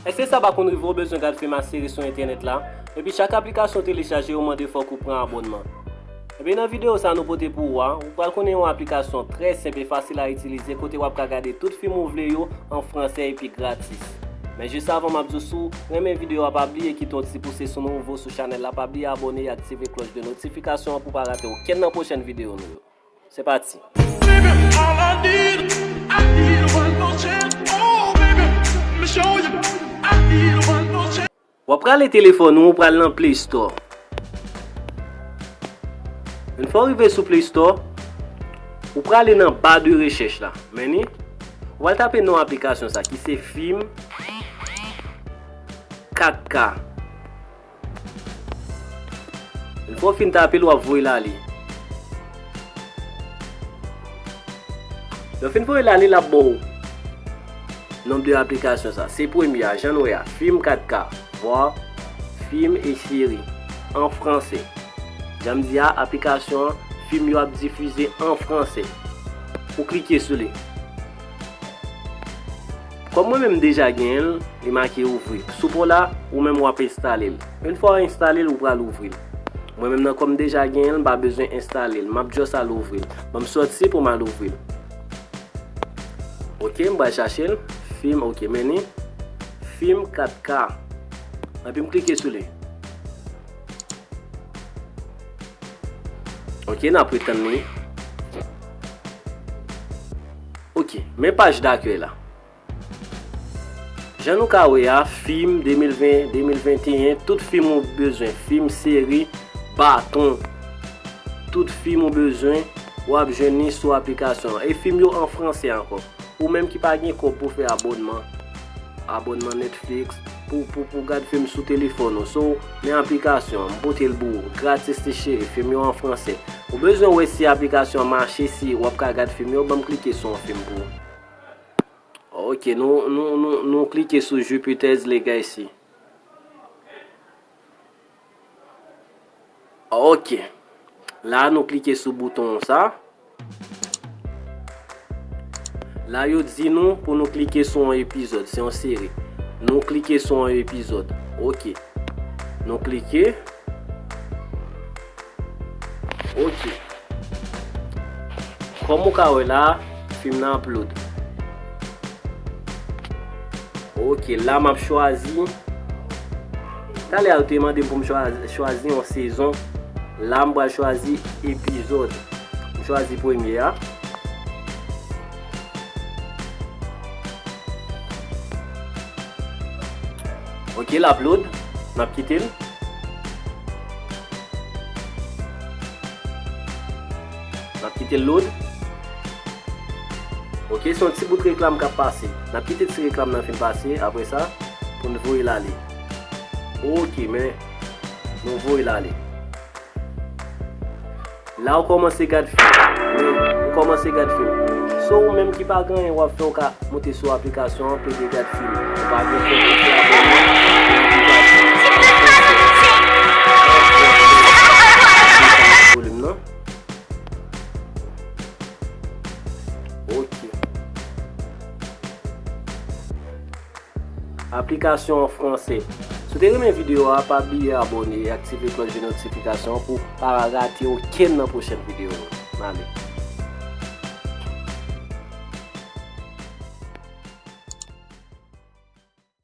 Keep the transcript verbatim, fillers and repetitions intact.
Èske sa pa konn rive w bezwen gad fim ak seri sou entènèt la? Epi chak aplikasyon w telechaje yo mande fòk ou pran abònman. Ebyen nan videyo sa nou pote pou ou a, ou pral konnen yon aplikasyon trè senp e fasil a itilize kote w ap ka gade tout fim ou vle yo an fransè epi gratis. Men jis avan m ap di w si w renmen videyo a pa bliye kite yon ti pouse si w nouvo sou chanèl la, pa bliye abòne e aktive klòch de notifikasyon an pou w pa rate okenn nan pwochèn videyo nou yo. Se pati. W ap prale telefòn ou, ou pral nan Play Store. Yon fwa w rive sou Play Store, ou prale nan ba de rechèch la. Men ni, ou pral tape non aplikasyon sa ki se Fim kat K. Yon fwa w fin tape l, w ap voye l ale. Lè w fin voye l ale, l ap ba w nonm de aplikasyon sa. Se premye a, jan n wè a, Fim kat K, vwa fim e seri an fransè. Jan m di a, aplikasyon an, fim yo ap difize an fransè. Ou klike sou li. Kòm mwen menm m deja genyen l, li make ouvri. Sou pa w la, ou menm w ap enstale l. Yon fwa w enstale l, ou pral ouvri l. Mwen menm nan kòm m deja genyen l, m pa bezwen enstale l. M ap just al ouvri l. Ban m sòti pou m al ouvri l. Ok, m pral chache l. Fim, ok, men ni. Fim kat K. Epi m klike sou li. Ok, n ap ret tann li. Ok, men paj dakèy la. Jan nou ka wè a, fim de mil ven, de mil venteyen, tout fim ou bezwen, fim, seri, baton, tout fim ou bezwen, w ap jwenn li sou aplikasyon an. E fim yo an fransè ankò. Ou menm ki pa gen kòb pou fè abònman, abònman Netflix, pou, pou, pou gad fim sou telefòn ou. So, men aplikasyon an, m pote l pou ou, gratis li cheri, fim yo an fransè. Ou bezwen wè si aplikasyon an mache, si w ap ka gad fim yo, ban m klike sou yon fim pou ou. Ok, nou, nou, nou, nou klike sou Jupiter's Legacy. Ok. La, nou klike sou bouton sa. La, yo di nou pou nou klike sou yon epizòd. Se yon seri. Nou klike sou yon epizòd. Ok. Nou klike. Ok. Kòm ou ka wè la, fim nan ap load. Ok, la m ap chwazi. Talè a yo te mande m pou m chwazi, chwazi yon sezon. La m pral chwazi epizòd. M chwazi premye a. Ok, l ap load. N ap kite l. N ap kite l load. Ok, se yon ti bout reklam k ap pase. N ap kite ti reklam nan fin pase, apre sa, pou n voye l ale. Ok, men, nou voye l ale. La, ou kòmanse gad fim. Wi, ou kòmanse gad fim. So, ou menm ki pa gen anyen w ap fè, ou ka moute sou aplikasyon an, plede gad fim. Ou pa gen fè pou fè abòne nan aplikasyon an. Volim nan. Ok. Aplikasyon an fransè. Si w te renmen videyo a, pa bliye abòne e aktive klòch de notifikasyon pou w pa rate okenn nan pwochèn videyo nou. Ale.